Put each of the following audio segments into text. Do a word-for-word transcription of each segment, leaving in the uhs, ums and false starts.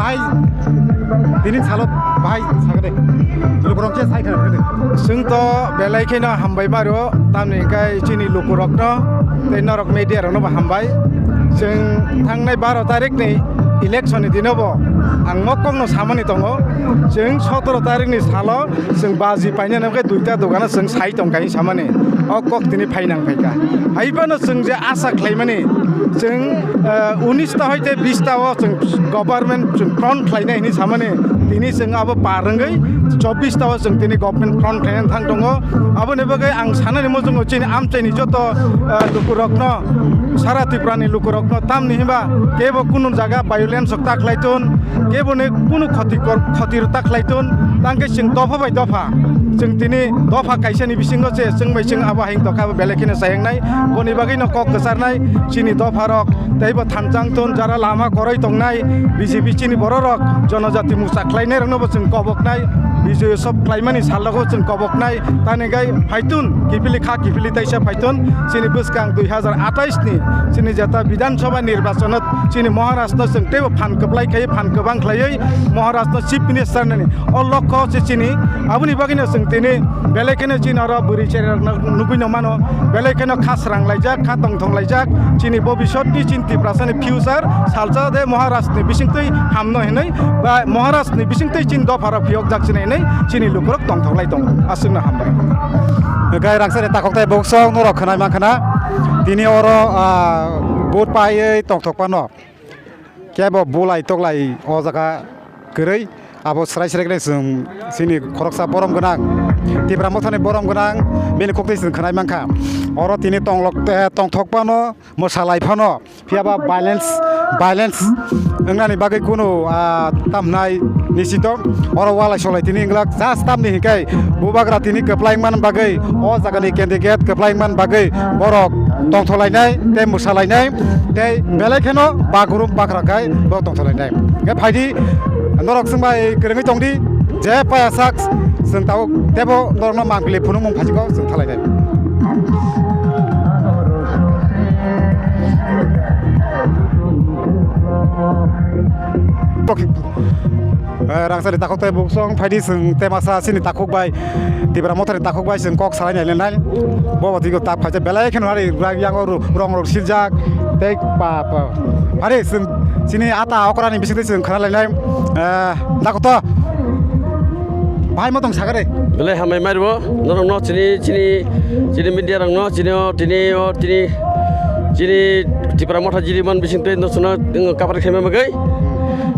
Hai, tini salo bahai sakade. Lukurok je sai khana de. Chwng to belai kheno hambai maro, tamni hwnkhe chini lukurokno tei norok media rokno bo hambai. Chwng thangnai baro tarik ni election ni dino bo ang mokokno samani tongo. Chwng sotoro tarik ni salo chwng baji paina nangkhe duita dogano chwng sai tongkha hinwi samani. O kok tini phainang phaikha. Hai phano chwng je asa khlaimani, chwng, eh, unis ta hoite bis ta o chwng government chwng front khlainai hinwi samani, tini chwng abo par wngwi chobbish ta o chwng tini government front khlainani thang tongo. Aboni bagwi ang sanani muchungo chini amchaini joto, eh, lukurokno, sara Tripura ni lukurokno, tamni hinba kebo kunu jaga violence rok ta khlai ton, kebo ni kunu khoti kor-, khoti rok ta khlai ton, tangkhe chwng dopha bai dopha, chwng tini dopha kaisa ni bisingo se chwng bai chwng abo haino tokha belai kheno chayang nai, boni bagwi no kok kwchar nai, chini dopha rok tei bo thanchang ton, jara lama koroi tongnai, B J P chini borok rok jonojati musa khlainai rokno bo chwng kobok nai, Bijoy Utsav khlaimani salogo chwng kobok nai, tani gai phaitun kiphilwi kha kiphilwi taisa phaitun, chini bwskang dui hazar atais ni chini jeta Bidhan Sabha nirbachon o chini Maharaj no chwng teibo phan kwplai khai, phan kwbang khlaiwi Maharaj no Chief Minister nani o lokho se chini, aboni bagwi no chwng tini belai kheno chini oro bwrwi cherai rok no nugwi no mano, belai kheno kha srang laijak, kha tongthong laijak, chini bobisot ni chini Tiprasa ni future salsa de Maharaj ni bisingtwi hamno hinwi ba Maharaj ni bisingtwi chini dopha rok phiyok jak chini hinwi chini lukurok tongthok lai tongo. Aswkno hambai. Gai rangchakni takhuk tei buksong norok khwnai mankha na. Tini oro, ah, vote paiwi tongthok phano kebo bulai toklai o jaga kwrwi. Abo srai srai khe chwng chini khoroksa borom gwnang, Tipra Mothani borom gwnang, bini kok twi chwng khwnai mankha. Oro tini tonglok, eh, tongthok phano, mwsalai phano, phiya ba violence, violence wngnani bagwi kunu, ah, tamhnai Nisito, oro walai solai tini wngwlak, just tamni hinkhai bubagra tini kwplai wngmani bagwi, o jagani candidate kwplai wngmani bagwi borok tongtholainai tei mwsalainai tei belai kheno bagrum bagra khai borok tongtholainai. Hwnkhe phaidi norok chwng bai kwrwngwi tongdi, je paya sak chwng tabuk teibo norokno mangpili phunukmung phajigo chwng thalainai. Eh, rangchakni takhuk tei buksong phaidi chwng tei masa chini takhuk bai, Tipra Mothani takhuk bai chwng kok salai nai nai. Bo bo twigo tak phaijak belai kheno hari yang rong rok siljak tei pa pa. Hari chwng chini ata okrani bisingtwi chwng khna lai nai. Eh, takhuk to. Bahai mo tong sagare. Belai hambai maibo norokno chini chini chini media rokno chini o tini o tini chini Tipra Motha jiriman bisingtwi no chwngno kapar khaima bagwi.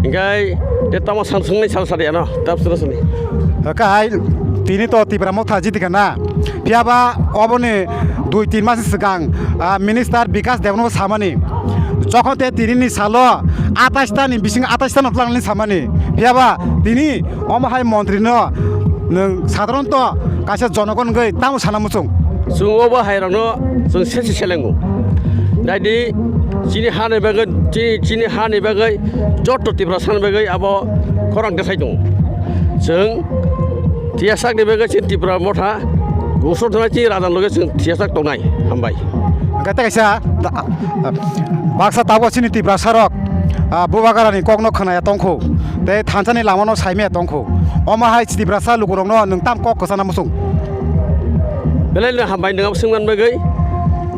Hingkai te tamo san swngnai sal sadi ano tap swngnai swngnai. Kai tini to Tipra Motha jiti kana. Phiya ba oboni dui tin mas swkang, ah, minister Bikas Debno samani. Jokhon te tini ni salo atais ta ni bising atais ta no twlang ni samani. Phiya ba tini omo hai montri no nwng sadharanto kaisa jonogon wngwi tamo sana muchung. Chwng obo hai rokno chwng sesi selengo. Daidi chini hani bagwi, chini, chini hani bagwi, jotto Tiprasa ni bagwi abo khorang tesai tongo. Chwng tiyasakni bagwi chini Tipra Motha, usor thangna chini raja loge chwng tiyasak tongnai. Hambai. Hwnkhe tei kaisa, da-, baksa tabuk chini Tiprasa rok, ah, bubagrani kokno khwnaya tongkhu, tei thansani lamano saimaya tongkhu. Omo hai Tiprasa lukurokno nwng tam kok kwchana muchung? Belai no hambai nwng swngman bagwi.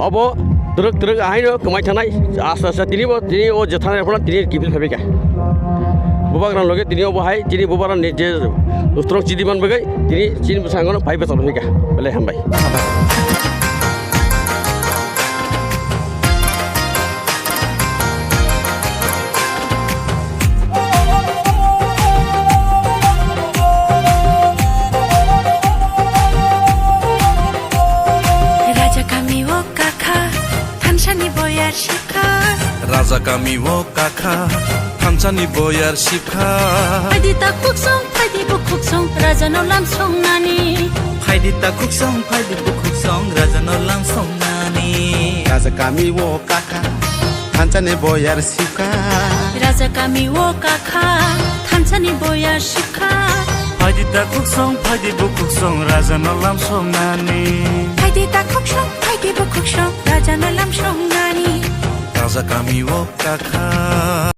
Obo twrwk twrwk ahaino kwmai thanai. Asta asta tini bo, tini o je thanai phano tini kiphil phaibika. Bubagra loge tini obo hai, tini bubagra ni je ustrok chidi man bagwi, tini chini bwskango no phai bwsang phaibika. Belai hambai. Raja kami o kakha, thansani boyar shikha. Raja kami o kakha, thansani boyar shikha. Phaidi ta khuksong, phaidi bukhuksong, raja no lam songnani. Phaidi ta khuksong, phaidi bukhuksong, raja no lam songnani. Raja kami o kakha, thansani boyar shikha. Raja kami o kakha, thansani boyar shikha. Phaidi ta khuksong, phaidi bukhuksong, raja no lam songnani. Phaidi ta khuksong, phaidi bukhuksong, raja no lam songnani. Raja kami o kakha.